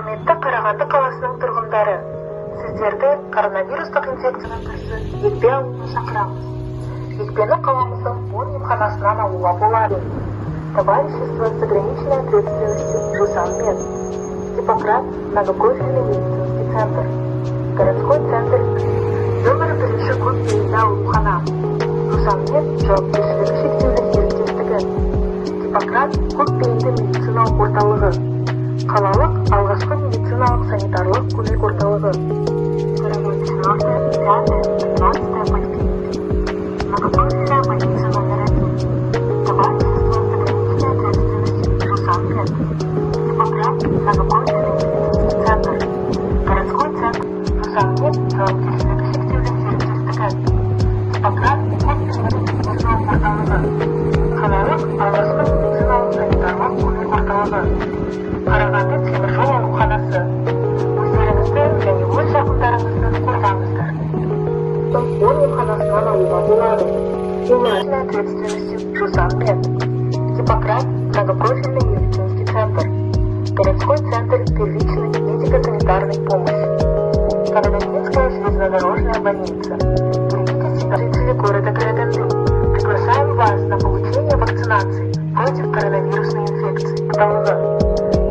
Құрметті Қарағанды қаласының тұрғындары, сіздерді коронавирустық инфекцияға қарсы екпе алуға шақырамыз. Екпені қаламыздың 10 емханасынан алуға болады. Товарищество с ограниченной ответственностью «Жусан-Мед», Гиппократ многопрофильный медицинский центр, городской центр нөмірі 1 көпбейінді аурухана, «Жусан-Мед» жауапкершілігі шектеулі серіктестігі, Гиппократ көпбейінді медициналық орталығы, қалалық алғашқы медициналық санитарлық көмек орталығы, Караганда, четвертая, пятая, 15-я поликлиники, многопрофильная больница номер 1, товарищество с ограниченной ответственностью «Жусан-Мед», Гиппократ многопрофильный медицинский центр, городской центр, «Жусан-Мед» жауапкершілігі шектеулі серіктестігі, Гиппократ көпбейінді медициналық орталығы, қалалық алғашқы медициналық санитарлық көмек орталығы, Қарағанды теміржол ауруханасы. Өздеріңізді және өз жақындарыңызды қорғаңыздар. 10 емханасынан алуға болады. Олар ответственностью «Жусан-Мед», Гиппократ многопрофильный медицинский центр, городской центр первичной медико-санитарной помощи, Карагандинская железнодорожная больница. Берегите себя, жители города Караганды. Приглашаем вас на получение вакцинации против коронавирусной инфекции. Орталығы,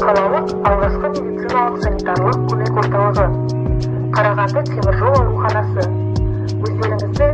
қалалық алғашқы медициналық санитарлық көмек орталығы, Қарағанды теміржол ауруханасы. Өздеріңізді